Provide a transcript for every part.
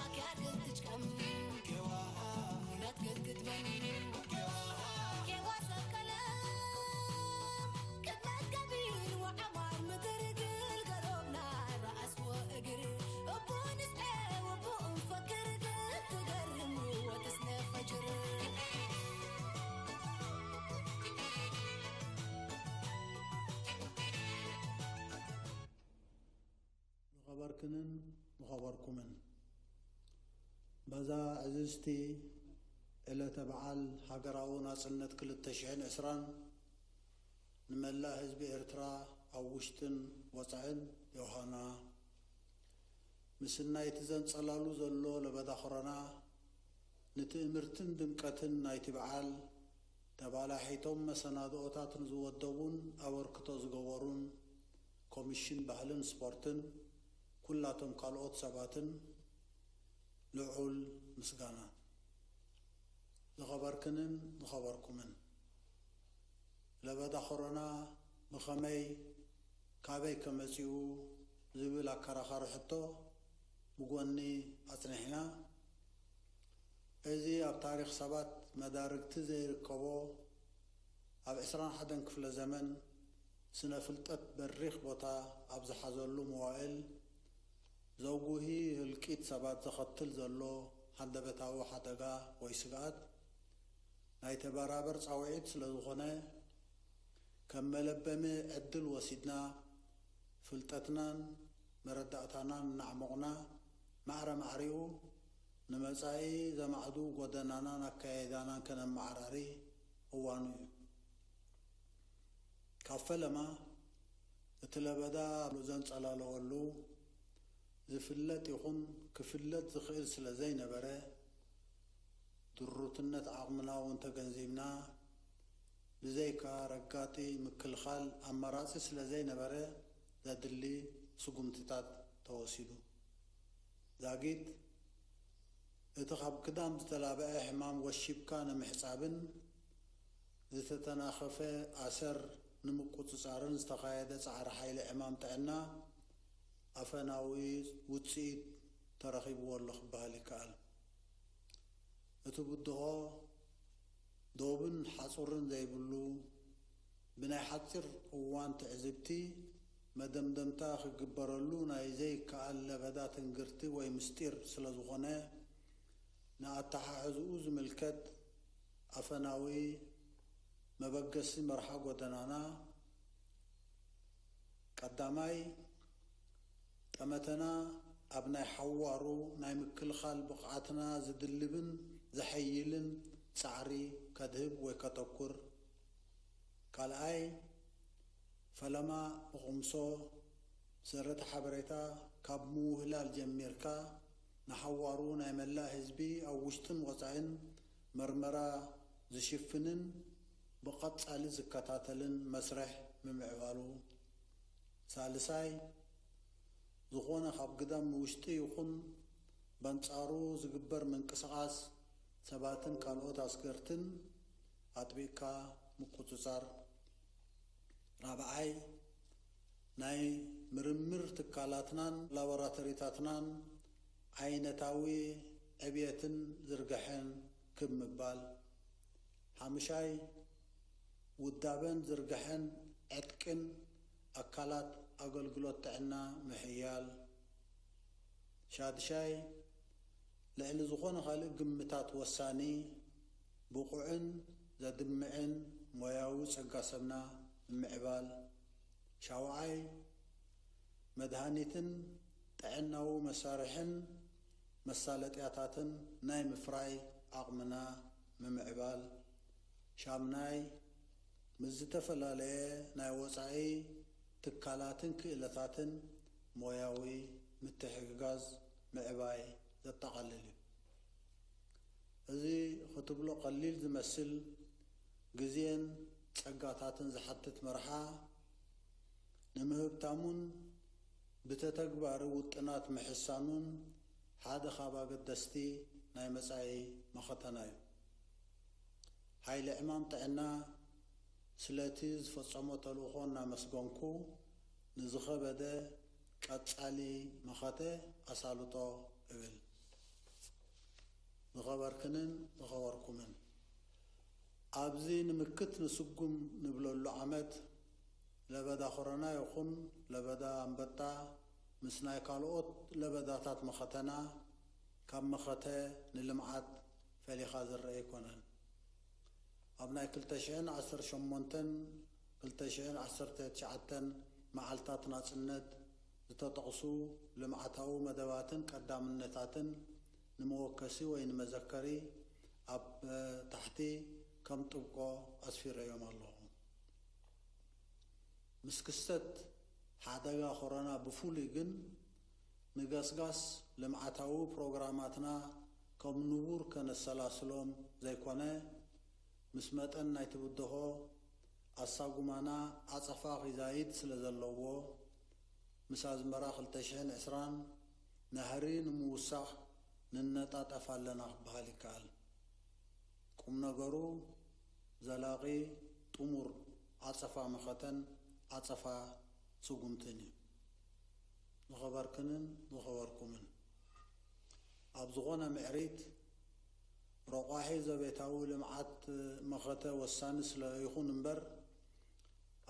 ኣክያድ ክትጭቀም ኬዋ ሙላት ክትግጥመን ኬዋ ሰብ ቀለም ቅድመት ከቢድ ወዓማር ምድር ግልገሎብና ረኣስዎ እግር እቡ ንስተ ወቡ እንፈክር ክትገርም ወትስነ ፈጅር። ዝኸበርክንን ዝኸበርኩምን፣ በዛ ዕዝዝቲ ዕለተ በዓል ሃገራዊ ናጽነት ክልተ ሽሕን ዕስራን ንመላእ ህዝቢ ኤርትራ ኣብ ውሽጥን ወጻእን ዮሃና፣ ምስናይቲ ዘንጸላሉ ዘሎ ለበዳ ኮሮና፣ ንትእምርትን ድምቀትን ናይቲ በዓል ተባላሒቶም መሰናድኦታት ንዝወደቡን ኣበርክቶ ዝገበሩን ኮሚሽን ባህልን ስፖርትን ኩላቶም ካልኦት ሰባትን ልዑል ምስጋና። ዝኸበርክንን ዝኸበርኩምን፣ ለበዳ ኮሮና ብኸመይ ካበይ ከመጽኡ ዝብል ኣከራኻሪ ሕቶ ብጎኒ ኣጽኒሕና፣ እዚ ኣብ ታሪኽ ሰባት መዳርግቲ ዘይርከቦ፣ ኣብ ዕስራን ሓደን ክፍለ ዘመን ስነ ፍልጠት በሪኽ ቦታ ኣብ ዝሓዘሉ መዋእል፣ ዘጉሂ ህልቂት ሰባት ዘኸትል ዘሎ ሃንደበታዊ ሓደጋ ወይ ስግኣት፣ ናይ ተበራበር ጻውዒት ስለ ዝኾነ፣ ከም መለበሚ ዕድል ወሲድና፣ ፍልጠትናን መረዳእታናን እናዕሞቕና፣ ማዕረ ማዕሪኡ ንመጻኢ ዘማዕዱ ጎደናናን ኣካያይዳናን ከነመዓራሪ እዋኑ እዩ። ካብ ፈለማ እቲ ለበዳ ዘንጸላለወሉ፣ ዝፍለጥ ይኹን ክፍለጥ ዝኽእል ስለ ዘይነበረ፣ ድሩትነት ዓቕምና እውን ተገንዚብና፣ ብዘይካ ረጋጢ ምክልኻል ኣማራጺ ስለ ዘይነበረ፣ ዘድሊ ስጉምትታት ተወሲዱ። ዛጊት፣ እቲ ካብ ክዳን ዝተላብዐ ሕማም ወሺብካ ንምሕጻብን ዝተተናኸፈ ኣሰር ንምቁጽጻርን ዝተኻየደ ጻዕሪ ሓይሊ ዕማም ጥዕና ኣፈናዊ ውጽኢት ተረኺብዎ ኣሎ ክበሃል ይከኣል። እቲ ብድሆ ዶብን ሓጹርን ዘይብሉ፣ ብናይ ሓጺር እዋን ትዕዝብቲ መደምደምታ ክግበረሉ ናይ ዘይከኣል ለበዳ ትንግርቲ ወይ ምስጢር ስለ ዝኾነ፣ ንኣተሓሕዝኡ ዝምልከት ኣፈናዊ መበገሲ መርሓ ጎደናና፣ ቀዳማይ፣ ጠመተና ኣብ ናይ ሓዋሩ ናይ ምክልኻል ብቕዓትና ዝድልብን ዘሐይልን ጻዕሪ ከድህብ ወይ ከተኩር። ካልኣይ፣ ፈለማ ብኹምሶ ሰረተ ሓበሬታ ካብ ምውህላል ጀሚርካ ንሓዋሩ ናይ መላእ ህዝቢ ኣብ ውሽጥን ወጻኢን መርመራ ዝሽፍንን ብቐጻሊ ዝከታተልን መስርሕ ምምዕባሉ። ሳልሳይ፣ ዝኾነ ካብ ግዳም ንውሽጢ ይኹን በንጻሩ ዝግበር ምንቅስቓስ ሰባትን ካልኦት ኣስገርትን ኣጥቢቕካ ምቁጽጻር። ራብዓይ፣ ናይ ምርምር ትካላትናን ላቦራቶሪታትናን ዓይነታዊ ዕብየትን ዝርግሐን ክብ ምባል። ሓሙሻይ፣ ውዳበን ዝርግሐን ዕጥቅን ኣካላት ኣገልግሎት ጥዕና ምሕያል። ሻድሻይ፣ ልዕሊ ዝኾነ ካልእ ግምታት ወሳኒ፣ ብቑዕን ዘድምዕን ሞያዊ ጸጋ ሰብና ምምዕባል። ሻውዓይ፣ መድሃኒትን ጥዕናዊ መሳርሕን መሳለጥያታትን ናይ ምፍራይ ዓቕምና ምምዕባል። ሻምናይ፣ ምስ ዝተፈላለየ ናይ ወጻኢ ትካላትን ክእለታትን ሞያዊ ምትሕግጋዝ ምዕባይ ዘጠቓልል እዩ። እዚ ክትብሎ ቀሊል ዝመስል፣ ግዜን ጸጋታትን ዝሓትት መርሓ፣ ንምህብታሙን ብተተግባሪ ውጥናት ምሕሳኑን ሓደ ካብ ኣገደስቲ ናይ መጻኢ መኸተና እዩ። ሓይሊ ዕማም ጥዕና ስለቲ ዝፈጸሞ ተልእኾ እናመስገንኩ፣ ንዝኸበደ ቀጻሊ መኸተ ኣሳልጦ እብል። ዝኸበርክንን ዝኸበርኩምን፣ ኣብዚ ንምክት ንስጉም ንብለሉ ዓመት፣ ለበዳ ኮሮና ይኹን ለበዳ ኣንበጣ ምስ ናይ ካልኦት ለበዳታት መኸተና፣ ካብ መኸተ ንልምዓት ፈሊኻ ዝረአ ኣይኮነን። ኣብ ናይ ክልተ ሽሕን ዓሰርተ ሸሞንተን ክልተ ሽሕን ዓሰርተ ትሽዓተን መዓልታት ናጽነት ዝተጠቕሱ ልምዓታዊ መደባትን ቀዳምነታትን ንመወከሲ ወይ ንመዘከሪ ኣብ ታሕቲ ከም ጥብቆ ኣስፊረዮም ኣለኹ። ምስ ክስተት ሓደጋ ኮሮና ብፍሉይ ግን፣ ንገስጋስ ልምዓታዊ ፕሮግራማትና ከም ንቡር ከነሰላስሎም ዘይኮነ፣ ምስ መጠን ናይቲ ብድሆ ኣሳጉማና ዓጸፋ ኺዛይድ ስለ ዘለዎ፣ ምስ ኣዝመራ ክልተ ሽሕን ዕስራን ናህሪ ንምውሳኽ ንነጣጠፍ ኣለና ክበሃል ይከኣል። ቁም ነገሩ፣ ዘላቒ ጥሙር ዓጸፋ መኸተን ዓጸፋ ስጉምትን እዩ። ዝኸበርክንን ዝኸበርኩምን፣ ኣብ ዝኾነ ምዕሪት፣ ረቋሒ ዘቤታዊ ልምዓት መኸተ ወሳኒ ስለ ይኹን እምበር፣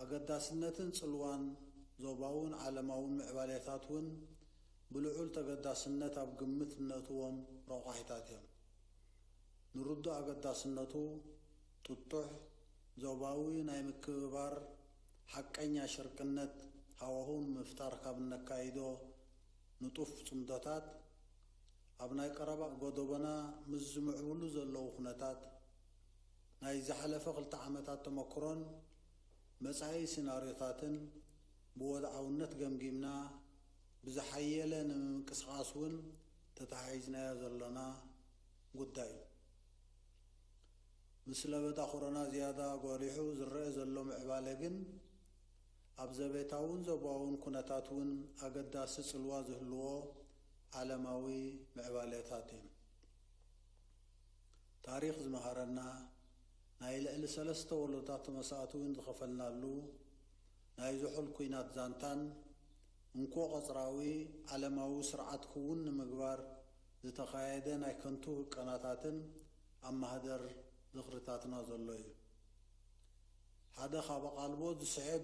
ኣገዳስነትን ጽልዋን ዞባውን ዓለማውን ምዕባሌታት እውን ብልዑል ተገዳስነት ኣብ ግምት እነእትዎም ረቋሒታት እዮም። ንርዱእ ኣገዳስነቱ፣ ጥጡሕ ዞባዊ ናይ ምክብባር ሓቀኛ ሽርክነት ሃዋሁ ንምፍጣር ካብ እነካይዶ ንጡፍ ጽምዶታት፣ ኣብ ናይ ቀረባ ጎደቦና ምስ ዝምዕብሉ ዘለዉ ኩነታት፣ ናይ ዝሓለፈ ክልተ ዓመታት ተመክሮን መጻኢ ሲናርዮታትን ብወድዓውነት ገምጊምና፣ ብዝሓየለ ንምንቅስቓስ እውን ተተሓሒዝናዮ ዘሎና ጉዳይ እዩ። ምስ ለበዳ ኮሮና ዝያዳ ጎሊሑ ዝረአ ዘሎ ምዕባለ ግን፣ ኣብ ዘቤታውን ዞባውን ኩነታት እውን ኣገዳሲ ጽልዋ ዝህልዎ ዓለማዊ ምዕባሌታት እዩ። ታሪኽ ዝመሃረና፣ ናይ ልዕሊ ሰለስተ ወለዶታት መስዋእቲ እውን ዝኸፈልናሉ ናይ ዝሑል ኲናት ዛንታን፣ እንኮ ቀጽራዊ ዓለማዊ ስርዓት ክውን ንምግባር ዝተኻየደ ናይ ከንቱ ህቀናታትን ኣብ ማህደር ዝኽርታትና ዘሎ እዩ። ሓደ ካብ ኣቓልቦ ዝስሕብ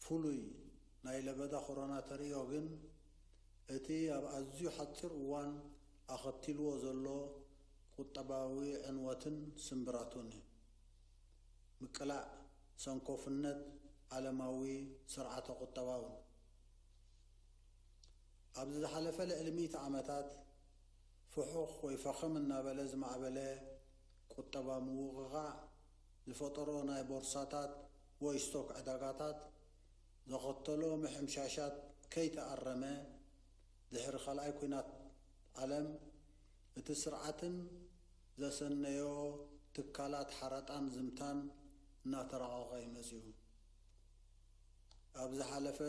ፍሉይ ናይ ለበዳ ኮሮና ተርእዮ ግን፣ እቲ ኣብ ኣዝዩ ሓጺር እዋን ኣኸቲልዎ ዘሎ ቁጠባዊ ዕንወትን ስምብራቱን እዩ። ምቅላዕ ሰንኮፍነት ዓለማዊ ስርዓተ ቁጠባውን። ኣብዚ ዝሓለፈ ልዕሊ ሚእቲ ዓመታት ፍሑኽ ወይ ፈኸም እናበለ ዝማዕበለ ቁጠባ ምውቕቓዕ ዝፈጠሮ ናይ ቦርሳታት ወይ ስቶክ ዕዳጋታት ዘኸተሎ ምሕምሻሻት ከይተኣረመ፣ ድሕሪ ካልኣይ ኲናት ዓለም እቲ ስርዓትን ዘሰነዮ ትካላት ሓረጣን ዝምታን እናተራቐቐ እዩ መጺኡ። ኣብ ዝሓለፈ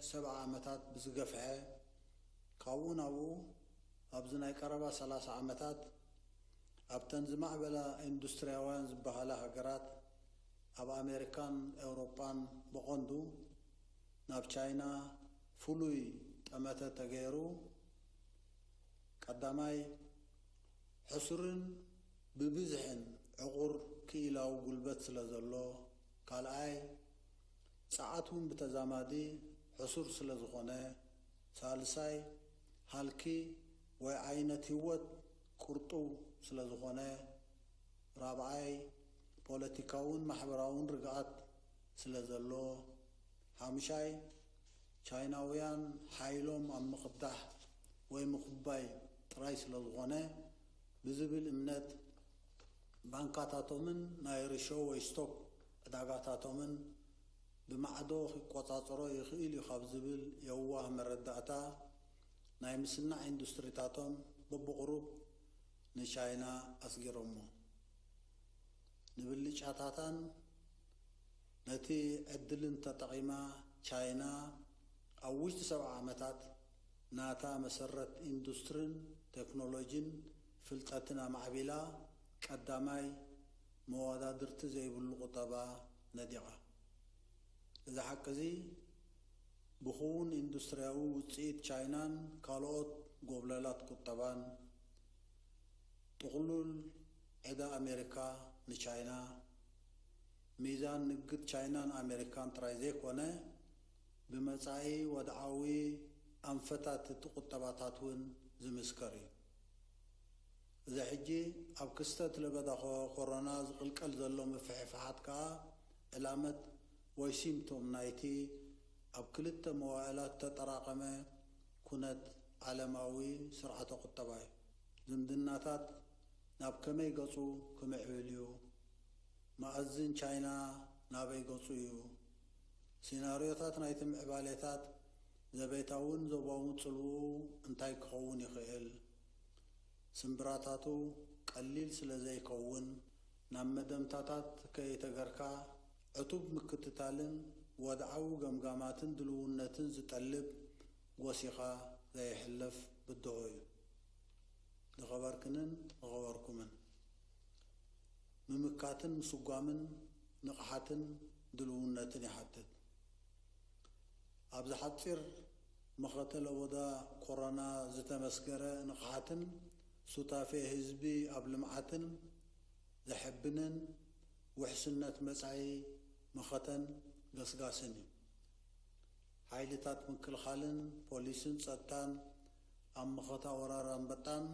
ሰብዓ ዓመታት ብዝገፍሐ፣ ካብኡ ናብኡ ኣብዚ ናይ ቀረባ ሰላሳ ዓመታት ኣብተን ዝማዕበላ ኢንዱስትርያውያን ዝበሃላ ሃገራት፣ ኣብ ኣሜሪካን ኤውሮጳን ብቐንዱ፣ ናብ ቻይና ፍሉይ ጠመተ ተገይሩ፣ ቀዳማይ፣ ሕሱርን ብብዝሕን ዕቑር ክኢላዊ ጉልበት ስለ ዘሎ፣ ካልኣይ፣ ጸዓት እውን ብተዛማዲ ሕሱር ስለ ዝኾነ፣ ሳልሳይ፣ ሃልኪ ወይ ዓይነት ህይወት ቅርጡው ስለ ዝኾነ፣ ራብዓይ፣ ፖለቲካውን ማሕበራውን ርግኣት ስለ ዘሎ፣ ሓሙሻይ፣ ቻይናውያን ሓይሎም ኣብ ምቕዳሕ ወይ ምኹባይ ጥራይ ስለ ዝኾነ ብዝብል እምነት፣ ባንካታቶምን ናይ ርሾ ወይ ስቶክ ዕዳጋታቶምን ብማዕዶ ክቆጻጸሮ ይኽእል እዩ ካብ ዝብል የዋህ መረዳእታ፣ ናይ ምስናዕ ኢንዱስትሪታቶም በብቕሩብ ንቻይና ኣስጊሮሞ። ንብልጫታታን ነቲ ዕድልን ተጠቒማ፣ ቻይና ኣብ ውሽጢ ሰብዓ ዓመታት ናታ መሰረት ኢንዱስትርን ቴክኖሎጂን ፍልጠትን ኣማዕቢላ፣ ቀዳማይ መወዳድርቲ ዘይብሉ ቁጠባ ነዲቓ። እዚ ሓቂ እዚ ብኽውን ኢንዱስትሪያዊ ውፅኢት ቻይናን ካልኦት ጎብለላት ቁጠባን፣ ጥቕሉል ዕዳ ኣሜሪካ ንቻይና፣ ሚዛን ንግድ ቻይናን ኣሜሪካን ጥራይ ዘይኮነ፣ ብመጻኢ ወድዓዊ ኣንፈታት እቲ ቁጠባታት እውን ዝምስከር እዩ። እዚ ሕጂ ኣብ ክስተት ለበዳ ኮሮና ዝቕልቀል ዘሎ ምፍሕፋሓት ከኣ ዕላመት ወይ ሲምቶም ናይቲ ኣብ ክልተ መዋእላት ተጠራቐመ ኩነት ዓለማዊ ስርዓተ ቁጠባ እዩ። ዝምድናታት ናብ ከመይ ገጹ ክምዕብል እዩ? መኣዝን ቻይና ናበይ ገጹ እዩ? ሲናርዮታት ናይቲ ምዕባሌታት ዘቤታውን ዞባውን ጽልውኡ እንታይ ክኸውን ይኽእል? ስምብራታቱ ቀሊል ስለ ዘይከውን፣ ናብ መደምታታት ከይተገርካ ዕቱብ ምክትታልን ወድዓዊ ገምጋማትን ድልውነትን ዝጠልብ ጎሲኻ ዘየሕልፍ ብድሆ እዩ። ዝኸበርክንን ዝኸበርኩምን፣ ምምካትን ምስጓምን ንቕሓትን ድልውነትን ይሓትት። ኣብዚ ሓጺር መኸተ ለበዳ ኮሮና ዝተመስገረ ንቕሓትን ሱታፌ ህዝቢ ኣብ ልምዓትን ዘሐብንን ውሕስነት መጻኢ መኸተን ገስጋስን እዩ። ሓይልታት ምክልኻልን ፖሊስን ጸጥታን ኣብ መኸታ ወራር ኣንበጣን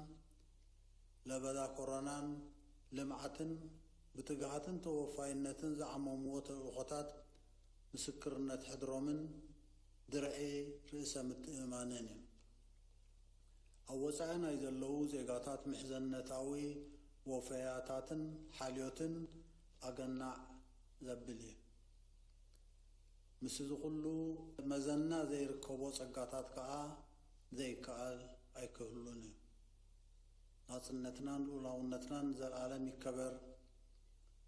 ለበዳ ኮሮናን ልምዓትን ብትግሃትን ተወፋይነትን ዝዓመምዎ ተልእኾታት ምስክርነት ሕድሮምን ድርዒ ርእሰ ምትእምማንን እዩ። ኣብ ወጻኢ ናይ ዘለዉ ዜጋታት ምሕዘነታዊ ወፈያታትን ሓልዮትን ኣገናዕ ዘብል እዩ። ምስዚ ኩሉ መዘና ዘይርከቦ ጸጋታት ከኣ ዘይከኣል ኣይክህሉን እዩ። ናጽነትናን ልኡላውነትናን ንዘለኣለም ይከበር።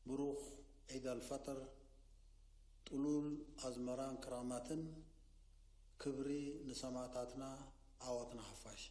ብሩኽ ዒድ ኣልፈጥር፣ ጥሉል ኣዝመራን ክራማትን፣ ክብሪ ንሰማእታትና፣ ዓወት ንሓፋሽ።